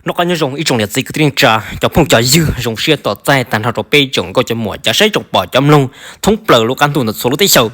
Noj qab nyob zoo ib tsoom niam txiv kwv tij neej tsa, cov phooj cov ywg, zoo siab tos txais tag nrho rau peb tsoom nkauj cov muam, cov saib tsoom pom cov mloog thoob plaws lub qab ntuj ntawm txhua lub teb chaws.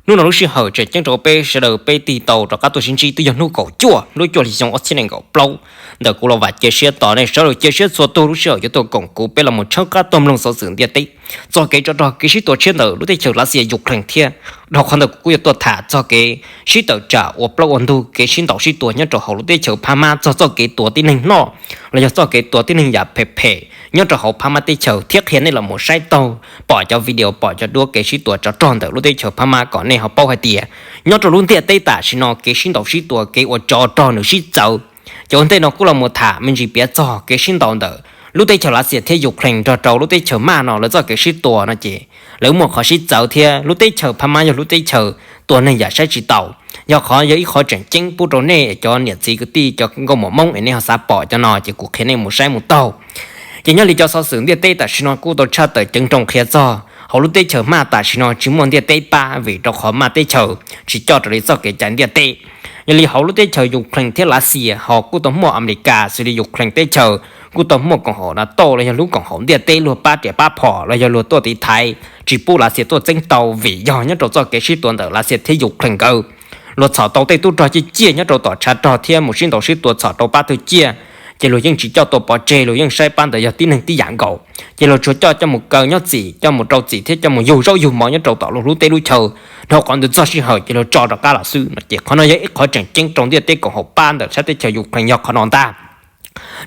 Hnub no lub sij hawm tseem ceeb rau peb sawv daws peb tig tau rov qab tuaj sib ntsib twb yog hnub kaum cuaj lub cuaj hli xyoo ob txhiab nees nkaum plaub ntawm kuv los vam cia siab tos nej sawv daws cia siab txhua tus lub sij hawm yuav tuaj koom kuv peb los mus tshawb qab tuaj mloog xov xwm ntiaj teb txog kev tsov rog kev sib tua tshiab ntawm lub teb chaws Lav Xias Ukraine thiab. Dhau qhov ntawd kuv kuj yuav tuaj tham txog kev sib tawm tsam ua plaub ua ntug, kev sib ntaus sib tua nyob rau hauv lub teb chaws Phab Mab, txog txoj kev tua tib neeg noj los yog txoj kev tua tib neeg yam phem phem nyob rau hauv Phab Mab teb chaws thiab qhia nej los mus saib taug pom cov video pom cov duab kev sib tua tsov rog ntawm lub teb chaws Phab Mab kom nej ho paub hais tias nyob rau lub ntiaj teb tam sim no kev sib ntaus sib tua kev ua tsov rog nws sib txawv. Ces ua ntej no kuj los mus tham me ntsis piav txog kev sib ntaus ntawm lub teb chaws Lav Xias thiab Ukraine nrog rau lub teb chaws Mab no lawv txoj kev sib tua no ces lawv muaj qhov sib txawv thiab lub teb chaws Phab Mab yog lub teb chaws tua neeg yam saib tsis taus. Yog qhov yog ib qhov tseem ceeb pub rau nej cov niam txiv kwv tij cov nkauj muam Hmoob es nej ho xav pom cov no ces kuv qhia nej mus saib mus taug. Ces nyob li cov xov xwm ntiaj teb tam sim no kuj tau tshaj tawm ceev nrooj qhia txog hauv lub teb chaws Mab tam sim no tsis muaj ntiaj teb pab vim rau qhov Mab teb chaws tsis coj raws li txoj kev cai ntiaj teb. Yog li hauv lub teb chaws Ukraine thiab Lav Xias ho kuj tau muaj Amelikas xws li Ukraine teb chaws kuj tau muaj koom haum NATO los yog lub koom haum ntiaj teb luag pab riam pab phom los yog luag tuaj tiv thaiv tsis pub Lav Xias tuaj txeeb tau vim yog nyob rau txoj kev sib tua ntawm Lav Xias thiab Ukraine nkawd. Luag txhom tau tej tub rog ciaj ciaj nyob rau tom tshav rog thiab mus sib ntaus sib tua txhom rau pab tug ciaj, ces luag yeej tsis coj tuaj pov tseg, luag yeej saib pab ntawd yog tib neeg tib yam nkaus. Ces luag tsuas coj coj mus kaw nyob txim, coj mus rau txim thiab coj mus yug zaub yug mov nyob rau tom luag lub teb lub chaw. Dhau qhov ntawd txog sij hawm ces luag tso rov qab los xwb no ces qhov no yog ib qhov tseem ceeb rau ntiaj teb koom haum pab ntawm sab teb chaws Ukraine yog qhov no ntag.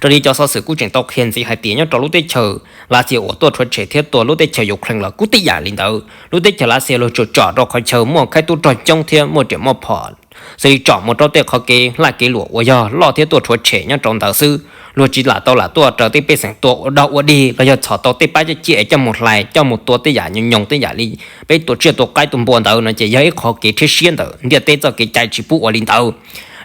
Raws li cov xov xwm kuj tseem tau qhia ntxiv hais tias nyob rau lub teb chaws Lav Xias uas tuaj rhuav tshem thiab tua lub teb chaws Ukraine los kuj tib yam li ntawd. Lub teb chaws Lav Xias luag tsuas tsom rau qhov chaw muaj khaib tub rog coob thiab muaj riam muaj phom, xws li tsom mus rau tej qhov kev laj kev luam uas yog loj thiab tuaj rhuav tshem nyob rau ntawd xwb. Luag tsis lam tau lam tuaj raws tej pej xeem tua ua dog ua dig los yog txhom tau tej pab ciaj ciaj es coj mus hlais coj mus tua tej yam nyoos nyoos tej yam li peb tua tsiaj tua qaib tua npua ntawd no ces yog ib qhov kev rhiab siab ntawm ntiaj teb txoj kev cai tsis pub ua li ntawd.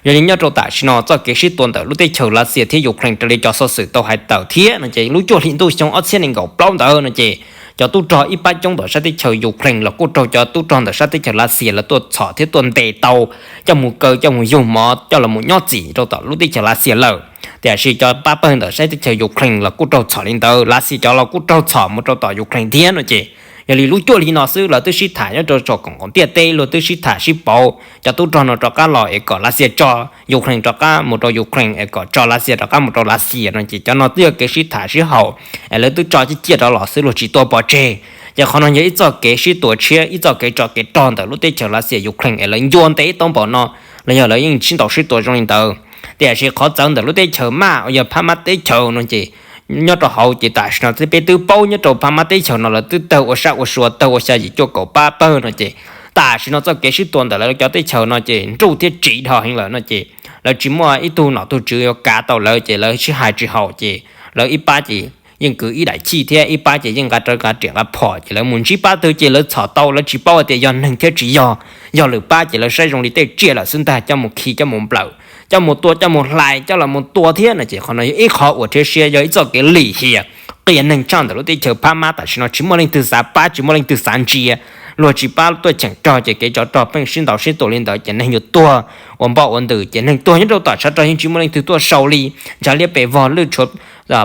Yog li nyob rau tam sim no txoj kev sib tua ntawm lub teb chaws Lav Xias thiab Ukraine raws li cov xov xwm tau hais tawm thiab no ces lub cuaj hli ntuj xyoo ob txhiab nees nkaum plaub ntawd no ces cov tub rog ib pab coob ntawm sab teb chaws Ukraine los kuj raug cov tub rog ntawm sab teb chaws Lav Xias lawv tuaj txhom thiab tuaj ntes tau, coj mus kaw coj mus yug mov coj los mus nyob txim rau tom lub teb chaws Lav Xias lawm. Tiam sis cov pab pawg ntawm sab teb chaws Ukraine los kuj raug txhom li ntawd, Lav Xias cov los kuj raug txhom mus rau tom Ukraine thiab no ces yog li lub cuaj hli no xwb lawv twb sib tham nyob rau saum koom haum ntiaj teb, luag twb sib tham sib pauv, cov tub rog no rov qab los es kom Lav Xias tso Ukraine rov qab mus rau Ukraine es kom tso Lav Xias rov qab mus rau Lav Xias no ces cov no twb yog kev sib tham sib haum es lawv twb tso ciaj ciaj rov los xwb, luag tsis tuaj pov tseg. Ces qhov no yog ib txoj kev sib tua tshiab, ib txoj kev tsov kev rog ntawm lub teb chaws Lav Xias Ukraine es lawv ncua ntev tau npaum no los yog lawv yeej sib ntaus sib tua zoo li ntawd. Tiam sis qhov txawv ntawm lub teb chaws Mab uas yog Phab Mab teb chaws no ces nyob rau hauv ces tam sim no peb twb paub nyob rau Phab Mab teb chaws no lawv twb tawg ua sab ua sua tawg ua xya yim cuaj kaum pab pawg no ces tam sim no txoj kev sib tua ntawm lawv cov teb chaws no ces nruj thiab tsiv dhau heev lawm no ces lawv tsis muaj ib tug nom tug tswv yuav kav tau lawv ces lawv sib hais tsis haum ces lawv ib pab ces yeej kwv ib daim chij thiab ib pab ces yeej nqa rawv nqa riam nqa phom ces lawv mus ntsib pab twg ces lawv txhom tau, lawv tsis paub hais tias yog neeg thiab tsis yog, yog lwm pab ces lawv saib zoo li tej tsiaj lawm xwb ntag coj mus khi coj mus nplawm, coj mus tua coj mus hlais coj los mus tua thiab no ces qhov no yog ib qhov uas rhiab siab, yog ib txoj kev lim hiam qias neeg tshaj ntawm lub teb chaws Phab Mab tam sim no tsis muaj leej twg xav pab tsis muaj leej twg xav ntsia. Luag tsis pab tuaj cheem rog ces kev tsov rog pheej sib ntaus sib tua li ntawd ces neeg yuav tuag ua npoj ua ntws ces neeg tuag nyob rau tom tshav rog yeej tsis muaj leej twg tuaj sau li, ntshav liab pes vog lwj tshuav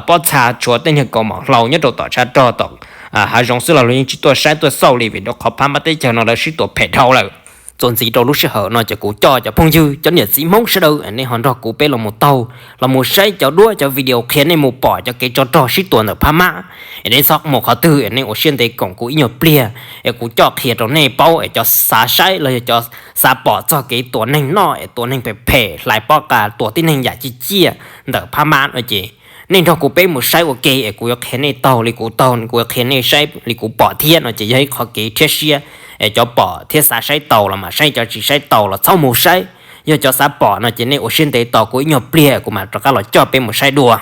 pob txha tshuav tej niag kaus mom hlau nyob rau tom tshav rog tom hav zoov xwb los luag yeej tsis tuaj saib tuaj xauj li vim rau qhov Phab Mab teb chaws no lawv sib tua phem dhau lawm. Txuas ntxiv rau lub sij hawm no ces kuv coj cov phooj ywg cov niam txiv Hmoob sawv daws nej ho nrog kuv peb los mus taug los mus saib cov duab cov video qhia nej mus pom cov kev tsov rog sib tua ntawm Phab Mab. Es nej txhob mus qhov twg es nej ua siab ntev koom kuv ib nyuag pliag es kuv coj qhia rau nej paub es cov xav saib los yog cov xav pom txog kev tua neeg noj es tua neeg phem phem hlais pob qa tua tib neeg yam ciaj ciaj ntawm Phab Mab no ces nej nrog kuv peb mus saib ua ke es kuv yuav qhia nej taug li kuv taug, kuv yuav qhia nej saib li kuv pom thiab no ces yog ib qhov kev rhiab siab. Es cov pom thiab xav saib taus los mam saib, cov tsis saib taus los txhob mus saib. Yog cov xav pom no ces nej ua siab ntev tos kuv ib nyuag pliag kuv mam rov qab los coj peb mus saib dua.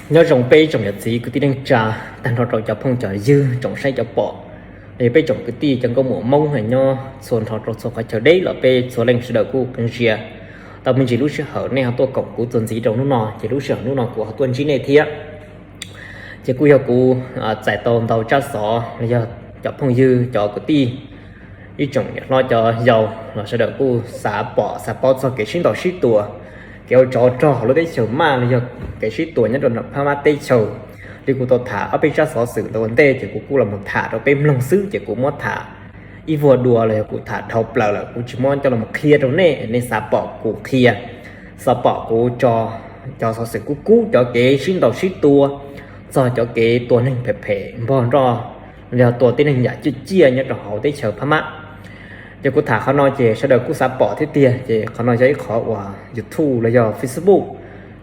Nyob zoo peb tsoom niam txiv kwv tij neej tsa, tag nrho rau cov phooj cov ywg tsoom saib cov pom, los yog peb tsoom kwv tij cov nkauj muam Hmoob nyob txhua nrho rau txhua qhov chaw deb los peb txhua leej sawv daws kuj qee ntsia tau me ntsis lub sij hawm nej ho tuaj koom kuv txuas ntxiv rau hnub no ces lub sij hawm hnub no kuv ho tuaj ntsib nej thiab. Ces kuj yog kuv txais tau ntau tsab xov los yog cov phooj ywg cov kwv tij, ib tsoom niam hlob cov yau los sawv daws kuj xav pom xav paub txog kev sib ntaus sib tua, kev ua tsov rog hauv lub teb chaws Maj los yog kev sib tua nyob rau Phab Mab teb chaws. Li kuv tau tham ob peb tsab xov xwm ntawd ua ntej ces kuv kuj los tham rau peb mloog xwb ces kuv muab tham ib vuag dua los yog kuv tham dhau plaws lawm kuv tsis muab coj los qhia rau nej, nej xav pom kuv qhia, xav pom kuv tso cov xov xwm kub kub cov kev sib ntaus sib tua, txog cov kev tua neeg phem phem npog nroj, yog tua tib neeg yam ciaj ciaj nyob rau hauv teb chaws Phab Mab. Ces kuv tham qhov no ces sawv daws kuj xav pom thiab tiag ces qhov no yog ib qhov uas YouTube los yog Facebook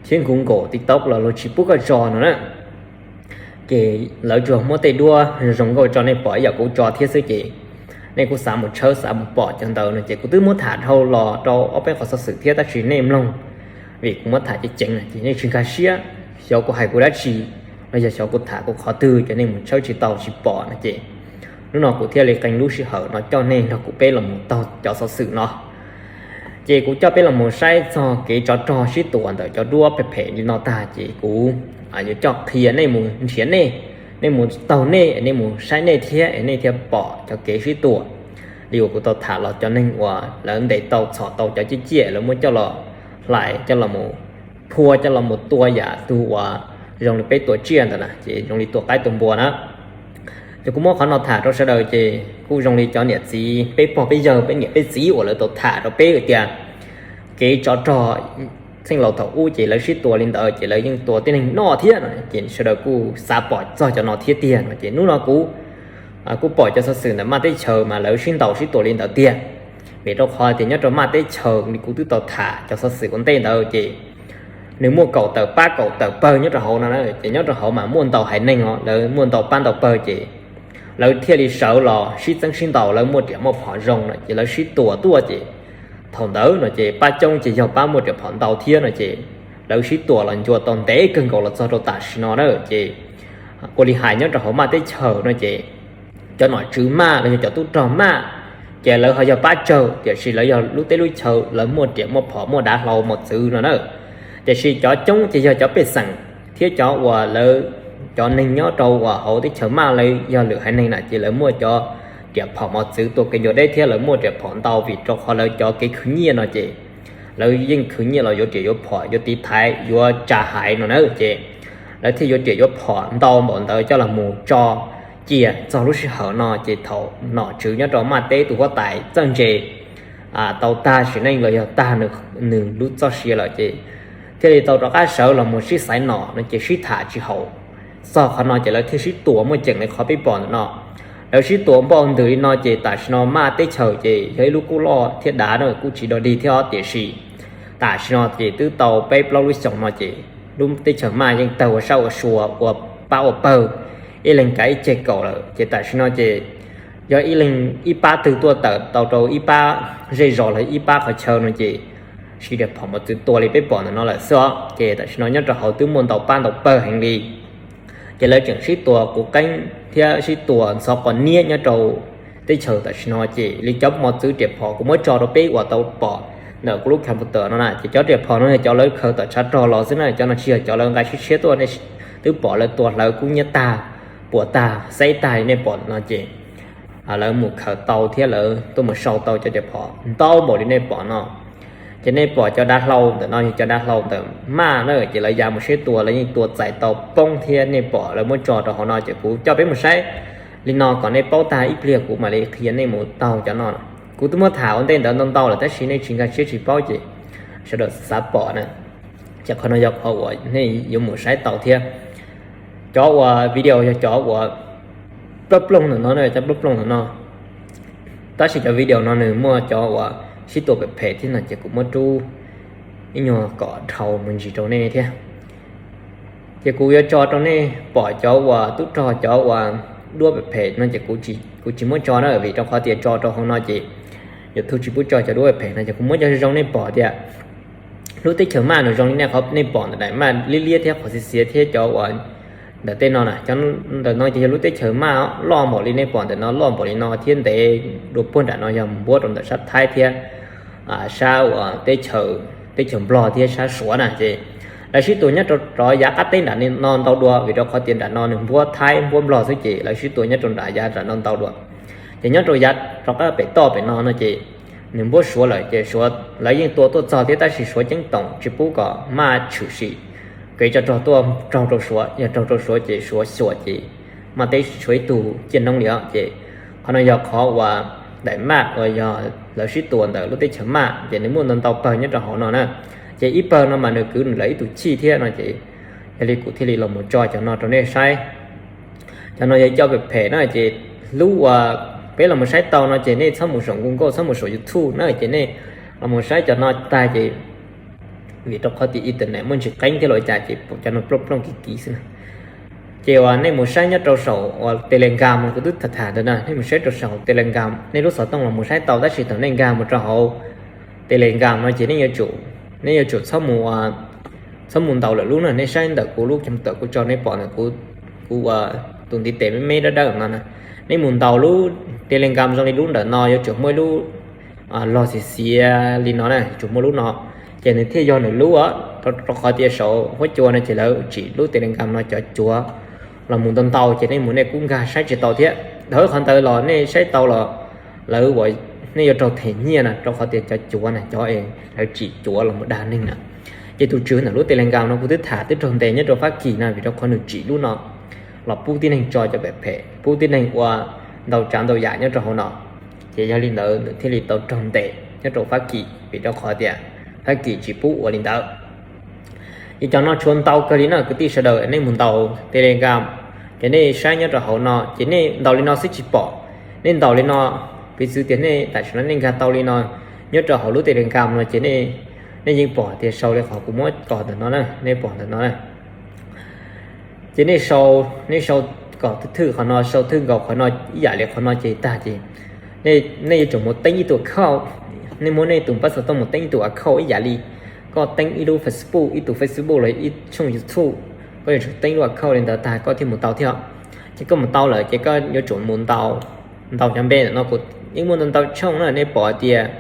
thiab Google, TikTok los luag tsis pub koj tso no na. Ces lawv tsuas muab tej duab zoo nkauj tso nej pom ib yam kuv tso thiab xwb ces nej kuj xav mus tshawb xav mus pom cov ntawd no ces kuv twb muab tham dhau los rau ob peb qhov xov xwm thiab tab sis nej mloog, vim kuv muab tham ceev ceev ces nej tsis nkag siab, xyov kuv hais kuv dab tsi los yog xyov kuv tham kuv qhov twg ces nej mus tshawb tsis tau tsis pom no ces hnub no kuv thiaj li qee lub sij hawm no coj nej nrog kuv peb los mus taug cov xov xwm no. Ces kuv coj peb los mus saib txog kev tsov rog sib tua ntawm cov duab phem phem li no tag ces kuv yuav coj qhia nej mus nrhiav nej, nej mus taug nej, nej mus saib nej thiab es nej thiaj pom cov kev sib tua. Li uas kuv tau tham los cov neeg uas lawv ntes tau txhom tau cov ciaj ciaj lawv muab coj los hlais coj los mus phua coj los mus tua yam tug uas zoo li peb tua tsiaj ntawd na ces zoo li tua qaib tua npua na. Ces kuv muab qhov no tham rau sawv daws ces kuj zoo li cov niam txiv peb pog peb yawg peb niam peb txiv uas lawv tau tham rau peb tias kev tsov rog txheej laus thaum ub ces lawv sib tua li ntawd ces lawv yeej tua tib neeg noj thiab no ces sawv daws kuj xav pom txog cov no thiab tiag no ces hnub no kuv kuj pom cov xov xwm ntawm Maj teb chaws mas lawv sib ntaus sib tua li ntawd tiag. Vim rau qhov tias nyob rau Maj teb chaws li kuv twb tau tham cov xov xwm ua ntej ntawd ces nws muaj kaum tawm pab kaum tawm pawg nyob rau hauv no na ces nyob rau hauv mas muaj ntau haiv neeg os, lawv muaj ntau pab ntau pawg ces lawv thiaj li sawv los sib txeeb sib ntaus, lawv muaj riam muaj phom zoo no ces lawv sib tua tuaj ces thaum ntawd no ces pab coob ces yog pab muaj riam phom ntau thiab no ces lawv sib tua los ncua tau ntev kawg nkaus los txog rau tam sim no na ces ua li hais nyob rau hauv Maj teb chaws no ces cov nom tswv Maj los yog cov tub rog Maj ces lawv ho yog pab tsawg tiam sis lawv yog lub teb lub chaw lawv muaj riam muaj phom muaj dav hlau mos txwv no na. Tiam sis cov coob ces yog cov pej xeem thiab cov uas lawv cov neeg nyob rau uas hauv teb chaws Maj lawv yog lwm haiv neeg na ces lawv muaj cov riam phom mos txwv tua kev ncua deb thiab lawv muaj riam phom ntau vim rau qhov lawv cov kev khwv nyiaj no ces lawv yeej khwv nyiaj los yuav riam yuav phom yuav tiv thaiv yuav tsa haiv no na ces lawv thiaj yuav riam yuav phom ntau npaum ntawd coj los mus tso cia txog lub sij hawm no ces thaum nom tswv nyob rau Maj teb tus huab tais txawj ntse tau tag sim neej los yog tag nws lub txoj sia lawm ces thiaj li tau rov qab sawv los mus sib xaiv nom no ces sib tham tsis haum. Txog qhov no ces lawv thiaj sib tua muaj ceem li qhov peb pom ntawm no. Lawv sib tua npaum ntws li no ces tam sim no Maj teb chaws ces yog ib lub kuj loj thiab dav na kuj tsis dog dig thiab os tiam sis tam sim no ces twb tau peb plaub lub xyoos no ces lub teb chaws Maj yeej tawg ua sab ua sua ua pab ua pawg, ib leeg kav ib ceg kaum lawm ces tam sim no ces yog ib leeg ib pab twg tuaj tawm tau rau ib pab zej zos los ib pab qhov chaw no ces siv riam phom mos txwv tua li peb pom ntawm no lawm xwb os ces tam sim no nyob rau hauv twb muaj ntau pab ntau pawg heev li. Ces lawv tseem sib tua quv qeeb thiab sib tua ntxhov qos niab nyob rau teb chaws tam sim no ces li cov mos txwv riam phom kuv muab tso rau peb uas tau pom ntawm kuv lub computer no na ces cov riam phom no yog cov lawv khaws tom tshav rog los xwb na, cov no tsis yog cov lawv nqa siab tshiab tuaj, nej twb pom lawv tua hlawv kub nyiab tag, puas tag xeb tag li nej pom no ces lawv mus khaws tau thiab lawv tuaj mus sau tau cov riam phom ntau npaum li nej pom no. Ces nej pom cov dav hlau ntawm no yog cov dav hlau ntawm Maj na ces lawv ya mus sib tua lawv yeej tua txais tau poob thiab nej pom lawv muab tso rau hauv no ces kuv coj peb mus saib li no kom nej paub tag ib pliag kuv mam li qhia nej mus taug cov no. Kuv twb muab tham ua ntej ntawd ntau ntau lawm tab sis nej tsis nkag siab tsis paub ces sawv daws xav pom na. Ces qhov no yog qhov uas nej yuav mus saib tau thiab. Cov uas video yog cov uas plooj plooj ntawm no, cov plooj plooj ntawm no. Tab sis cov video no nws muaj cov uas sib tua phem phem thiab no ces kuv muab rub ib nyuag kom dhau me ntsis rau nej thiab. Ces kuv yuav tso rau nej pom cov uas tub rog cov uas duab phem phem no ces kuv tsis muab tso na vim rau qhov tias tso rau hauv no ces YouTube tsis pub tso cov duab phem phem no ces kuv muab cov zoo nej pom tias lub teb chaws Maj nws zoo li nej qhov nej pom ntawm daim Maj liab liab thiab qhov xiav xiav thiab cov uas ntawm tej no na, cov ntawm no ces yog lub teb chaws Maj loj npaum li nej pom ntawm no loj npaum li no thiab ntev dua puag nram no yog mus npuab rau ntawm sab Thaib thiab sab uas teb chaws, teb chaws Nplog thiab sab Suav na ces Lawv sib tua nyob rau rov yav qab teb nram no ntau dua, vim rau qhov tias nram no nws npuab Thaib npuab Nplog xwb, ces lawv sib tua nyob rau nram yav nram no ntau dua. Ces nyob rau yav rov qab pem toj pem no no ces nws npuab Suav lawm, ces Suav lawv yeej tua tuaj txog thiab, tab sis Suav ceeb toom tsis pub kom maj tshwm sim kev tsov rog tuaj raug rau Suav, yog raug rau Suav ces Suav xyuam ces maj teb Suav ib tug ciaj noob li os. Ces qhov no yog qhov uas daim maj uas yog lawv sib tua ntawm lub teb chaws maj, ces nws muaj ntau ntau pawg nyob rau hauv no na. Ces ib pawg no mas nws kwv lawv ib tug chij thiab no ces, yog li kuv thiaj li los mus tso cov no rau nej saib. Cov no yog cov phem phem na, ces lub uas peb los mus saib tau no ces nej txhob mus saum Google, txhob mus saum YouTube na, ces nej los mus saib cov no tag ces, vim rau qhov tias internet muaj ntsis qeeb thiab los cas ces cov no plooj plooj kiv kiv xwb na. Ces uas nej mus saib nyob rau saum uas Telegram no, kuv twb tham tham ntawd na, nej mus saib rau saum Telegram, nej lub xov tooj los mus saib tau, tab sis thaum nej nkag mus rau hauv Telegram no ces nej yuav tsum, nej yuav tsum txhob mus, txhob mus ntaus lawm lub na. Nej saib ntawm kuv lub, tawm kuv tso nej pom ntawm kuv, kuv ua tus ntiv tes me me dawb dawb no na. Nej mus ntaus lub Telegram zoo li lub ntawm no, yuav tsum muaj ib lub log xiav xiav li no na, yuav tsum muaj lub no, ces nws thiaj yog nws lub. Rau qhov tias saum huab cua no ces lawv tsim lub Telegram no cov cuav los mus ntau ntau, ces nej mus nej kuj nkag saib tsis tau thiab. Dhau qhov ntawd los nej saib tau los lawv ua, nej yuav raug them nyiaj na, rau qhov tias cov cuav na, cov es lawv tsim cuav los mus dag neeg na. Ces tus tswv ntawm lub Telegram no kuv twb tham twb raug ntes nyob rau Fab Kis na, vim rau qhov nws tsim lub no los pub tib neeg tso cov phem phem, pub tib neeg ua ntau tsav ntau yam nyob rau hauv no. Ces yog li ntawd nws thiaj li tau raug ntes nyob rau Fab Kis, vim rau qhov tias Fab Kis tsis pub ua li ntawd. Ces cov no tshuav ntau kawg li na kwv tij sawv daws, nej mus ntaus Telegram, ces nej saib nyob rau hauv no, ces nej ntaus li no xwb tsis pom. Nej ntaus li no, piv txwv tias nej tam sim no nej nkag tau li no nyob rau hauv lub Telegram no ces nej yeej pom tias sau li qhov kuv muab kos ntawm no na, nej pom ntawm no na. Ces nej sau, nej sau kom thwj qhov no, sau thwj nkaus qhov no ib yam li qhov no ces tag ces nej yuav tsum mus teeb ib tug account. Nej muab nej tus npawb xov tooj mus teeb ib tug account ib yam li koj teeb ib lub Facebook, ib tug Facebook los ib tshooj YouTube, koj yuav tsum teeb lub account li ntawd tag koj thiaj mus tau thiab. Ces koj mus tau lawm ces koj yuav tsum mus ntaus, ntaus cov npe ntawm no, kuv yeej muaj ntau ntau tshooj na, nej pom tias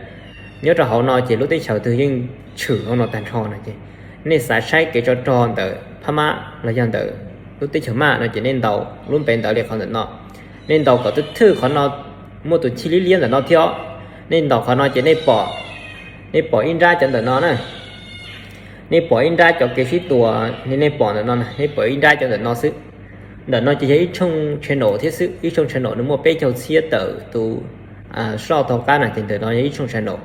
nyob rau hauv no ces lub teb chaws twg yeej tshwm hauv no tag nrho no ces nej xav saib kev tsov rog ntawm Phab Mab los yog ntawm lub teb chaws Maj no ces nej ntaus lub npe ntawd li qhov ntawm no. Nej ntaus kom thwj thwj qhov no, muaj tus chij liab liab ntawm no thiab. Nej ntaus qhov no ces nej pom, nej pom ib nrab cov ntawm no na. Nej pom ib nrab cov kev sib tua, nej pom ntawm no, nej pom ib nrab cov ntawm no xwb. Ntawm no ces yog ib tshooj channel thiab xwb, ib tshooj channel nws muaj peb caug txhiab tawm tus soj tau qab na, ces ntawm no yog ib tshooj channel.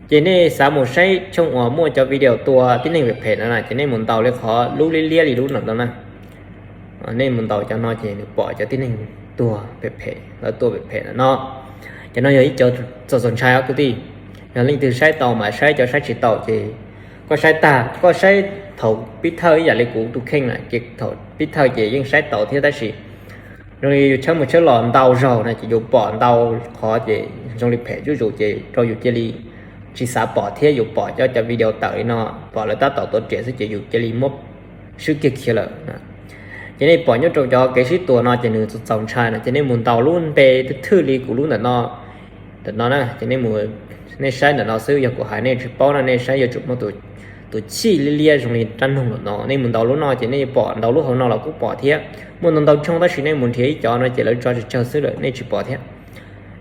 Ces nej xav mus saib tshooj uas muaj cov video tua tib neeg phem phem no na, ces nej mus ntaus li qhov lub liab liab li lub ntawm no na. Nej mus ntaus cov no ces nws pom cov tib neeg tuag phem phem, lawv tua phem phem ntawm no. Cov no yog ib cov txaus txaus ntshai os kwv tij. Yog leej twg saib tau mas saib, cov saib tsis tau ces koj saib tag, koj saib thaum pib thawj ib yam li kuv tus kheej na, ces thaum pib thawj ces yeej saib tau thiab, tab sis zoo li yus tshawb mus tshawb los ntau zaug na ces yus pom ntau qhov ces zoo li phem zuj zus ces rau yus cia li tsis xav pom thiab, yus pom cov, cov video tawm li no, pom lawv tab tom tuav riam xwb ces yus cia li muab swb kiag khiav lawm. Ces nej pom nyob rau cov kev sib tua no ces nws txaus txaus ntshai no ces nej mus ntaus lub npe thwj thwj li kuv lub ntawm no, ntawm no na, ces nej mus, nej saib ntawm no xwb, yog kuv hais nej tsis paub no nej saib yuav tsum muaj tus chij liab liab zoo li rab noog ntawm no, nej mus ntaus lub no ces nej pom, ntaus lub hauv no los kuj pom thiab. Muaj ntau ntau tshooj tab sis nej mus nrhiav ib cov no ces lawv tso tsawg tsawg xwb lawm nej tsis pom thiab.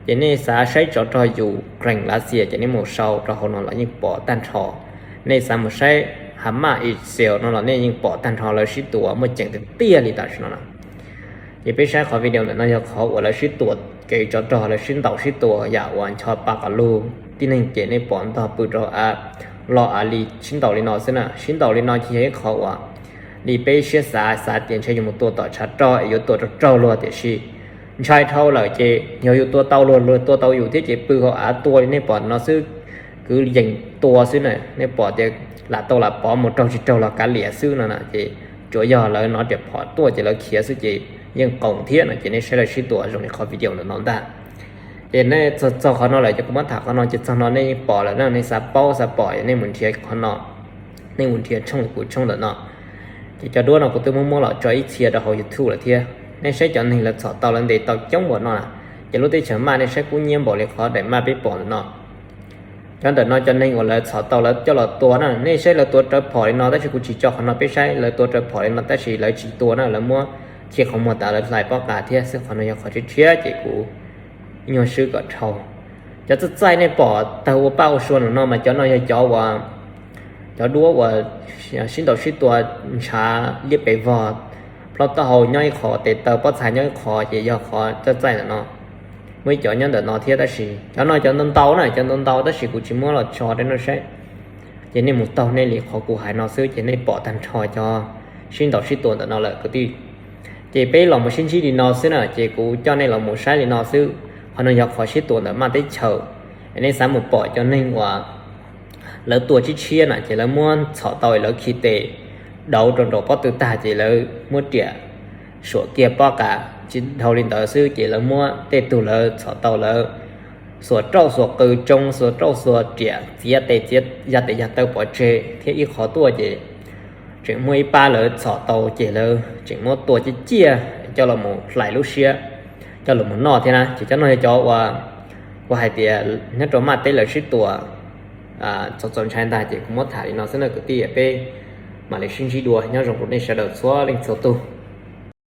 Ces nej xav saib tsov rog Ukraine Lav Xias ces nej mus sau rau hauv no los yeej pom tag nrho. Nej xav mus saib Hamas Israel no los nej yeej pom tag nrho, lawv sib tua muaj ceem tiag tiag li tam sim no na. Ces peb saib qhov video ntawm no yog qhov uas lawv sib tua, kev tsov rog lawv sib ntaus sib tua yam uas ncho pa qas lug tib neeg ces nej pom ntog pw rau av, los av li sib ntaus li no xwb na. Sib ntaus li no ces yog ib qhov uas li peb siab xav, xav tias ntshe yuav mus tua tom tshav rog es yuav tua rau raug luag, tiam sis ntshai dhau lawm ces yog yus tua tau luag, luag tua tau yus thiab ces pw hauv av tua li nej pom no xwb, kwv yees tua xwb na. Nej pom tias lam tau lam pov mus raug tsis raug los kav liam xwb no na, ces tsuas yog lawv hnov riam phom tuaj ces lawv khiav xwb ces yeej qoos thiab no. Ces nej saib lawv sib tua zoo li qhov video ntawm no ntag. Ces nej txog, txog qhov no lawm ces kuv muab tham qhov no ces txog no nej yeej pom lawm na. Nej xav paub xav pom nej mus nrhiav qhov no, nej mus nrhiav tshooj kuv tshooj ntawm no. Ces cov duab no kuv twb muab muab los tso ib txhia rau hauv YouTube lawm thiab. Nej saib cov neeg lawv txhom tau lawv ntes tau coob npaum no na, ces lub teb chaws Maj nej saib kub hnyiab npaum li qhov daim maj peb pom ntawm no. Cov ntawm no cov neeg uas lawv txhom tau lawv coj los tua na, nej saib lawv tua rawv phom li no, tab sis kuv tsis tso qhov no peb saib, lawv tua rawv phom li no tab sis lawv tsis tua na, lawv muab khi qhov muag tas lawv hlais pob qa thiab xwb, qhov no yog qhov tshiab tshiab ces kuv nyuag swb kom dhau. Cov txaij txaij nej pom tawg ua paj ua sua no mas cov no yog cov uas cov duab uas sib ntaus sib tua ntshav liab pes vog, plaub taub hau nyob ib qho, tes taw pob txha nyob ib qho, ces yog qhov txaij txaij ntawm no. Muaj ib cov nyob ntawm no thiab tab sis cov no cov ntau ntau na, cov ntau ntau tab sis kuv tsis muab los tso rau nej saib. Ces nej mus taug nej li qhov kuv hais no xwb ces nej pom tag nrho cov sib ntaus sib tua ntawm no lawm kwv tij. Ces peb los mus sib ntsib li no xwb na, ces kuv coj nej los mus saib li no xwb. Qhov no yog qhov sib tua ntawm Maj teb chaws, es nej xav mus pom cov neeg uas lawv tua tshiab tshiab na ces lawv muab txhom tau lawv khi tes dauv rau nraum pob tw tag ces lawv muab riam suam kiag pob qa, tsis dhau li ntawd xwb ces lawv muab tej tug lawv txhom tau lawv xuas rauj xuas qws tsoo, xuas rauj xuas riam txiav tes txiav ya tes ya taw pov tseg thiab ib qho tuaj ces tseem muaj ib pab lawv txhom tau ces lawv tseem muab tua ciaj ciaj coj los mus hlais lub siab, coj los mus noj thiab na. Ces cov no yog cov uas kuv hais tias nyob rau Maj teb lawv sib tua txaus txaus ntshai ntag ces kuv muab tham li no xwb na kwv tij, peb mam li sib ntsib dua, nyob zoo rau nej sawv daws txhua leej txhua tus.